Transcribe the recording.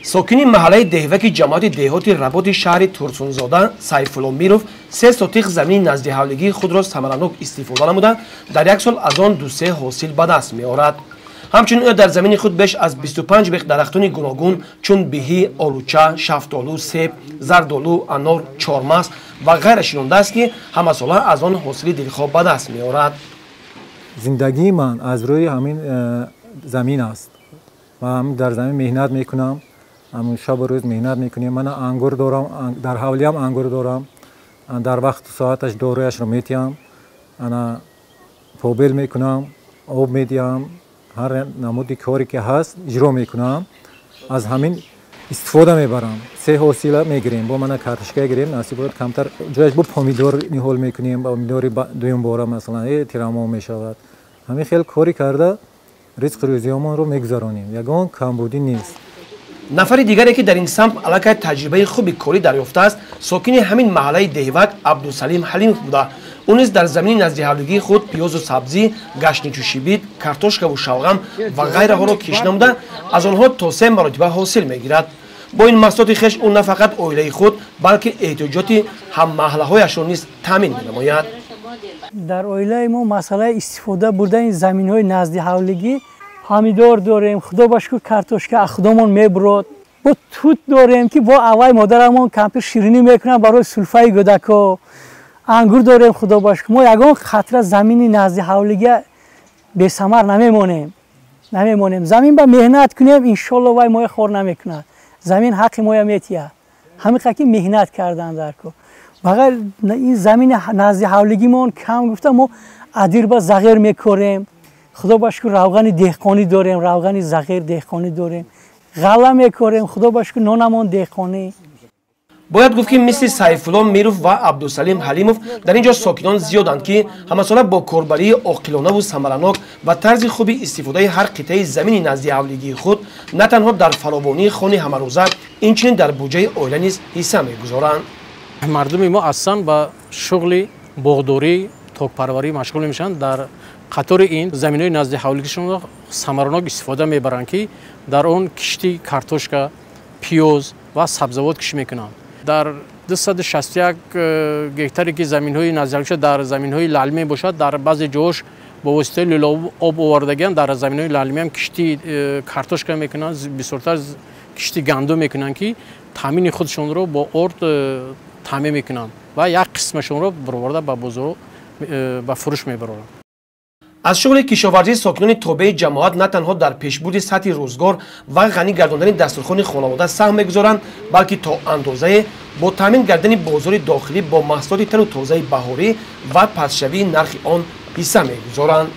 Сокини маҳаллаи Деҳваки ҷамоати деҳоти Работи шаҳри Турсунзода Сайфулло Миров 3 сотиқ замини наздиҳавлигии худро самаранок истифода намуда, дар як сол аз он 2-3 ҳосил ба даст меорад. Ҳамчунин ӯ дар замини худ беш аз 25 бех дарахтони гуногун чун биҳӣ, олуча, шафтолу, себ, зардолу, анор, чормағз ва ғайра шинондааст, ки ҳамасола аз он ҳосили дилхоҳ ба даст меорад. Зиндагии ман аз рӯи ҳамин замин аст. Ман дар замин меҳнат мекунам, ҳамун шабу рӯз меҳнат мекунем. Ман ангур дорам, дар ҳавлиям ангур дорам, дар вақту соаташ доруяшро метиҳам, ана побел мекунам, об медиҳам, ҳар намуди коре ки ҳаст иҷро мекунам, аз ҳамин истифода мебарам. 3 ҳосила мегирем, бо мана картошка гирем, насиб бошад камтар ҷояш бо помидор ниҳол мекунем, помидори дуюмбора масалан тирамо мешавад. Ҳамин хел кори карда ризқу рӯзиёмонро мегузаронем, ягон камбудӣ нест. Нафари дигаре ки дар ин самт аллакай таҷрибаи хуби корӣ дарёфтааст, сокини ҳамин маҳаллаи Деҳвак Абдусалим Ҳалимов буда, ӯ низ дар замини наздиҳавлигии худ пиёзу сабзӣ, гаштничу шибит, картошкаву шалғам ва ғайраҳоро кишт намуда, аз онҳо то 3 маротиба ҳосил мегирад. Бо ин маҳсулоти хеш ӯ на фақат оилаи худ, балки эҳтиёҷоти ҳаммаҳаллаҳояшро низ таъмин менамояд. Дар оилаи мо масъалаи истифода бурдани заминҳои наздиҳавлигӣ, помидор дорем, худо ба шукр, картошка аз худомон мебурод, бо тут дорем ки бо аввай модарамон кампир ширинӣ мекунам барои сулфаи гӯдако, ангур дорем, худо ба шукр. Мо ягон қатра замини наздиҳавлигӣ бесамар намемонем. Замин ба меҳнат кунем, иншолло вай моя хор намекунад, замин ҳаққи моя метиҳад. Ҳамин ки меҳнат кардан дар кор. Ба ғайр ин замини наздиҳавлигимон кам гуфта, мо адирба зағир мекорем, худо ба шукр, равғани деҳқонӣ дорем, равғани зағир деҳқонӣ дорем, ғалла мекорем, худо ба шукр, нонамон деҳқонӣ. Бояд гуфт, ки мисли Сайфулло Миров ва Абдусалим Ҳалимов дар ин ҷо сокинон зиёданд, ки ҳамасола бо корбарии оқилонаву самаранок ва тарзи хуби истифодаи ҳар қитъаи замини наздиҳавлигии худ на танҳо дар фаровонии хони ҳамарӯза, инчунин дар буҷаи оила низ ҳисса мегузоранд. Мардуми мо аслан ба шуғли боғдорӣ, токпарварӣ машғул мешаванд. Дар қатори ин заминҳои наздиҳавлигишонро самаранок истифода мебаранд, ки дар он кишти картошка, пиёз ва сабзавот кишт мекунанд. Дар 261 гектаре ки заминҳои наздиҳавлигиша дар заминҳои лалмӣ бошад, дар баъзе ҷоҳош бо воситаи лӯлаоб об овардагианд, дар заминҳои лалмиам кишти картошка мекунанд, бисёртар кишти гандум мекунанд, ки таъмини худшонро бо орд таъмин мекунанд ва як қисмашонро бароварда ба бозор ба фурӯш мебароранд. Аз шуғли кишоварзии сокинони тобеи ҷамоат на танҳо дар пешбурди сатҳи рӯзгор ва ғанӣ гардондани дастурхони хонавода саҳм мегузоранд, балки то андозае бо таъмин гардани бозори дохилӣ бо маҳсулоти тару тозаи баҳорӣ ва пастшавии нархи он ҳисса мегузоранд.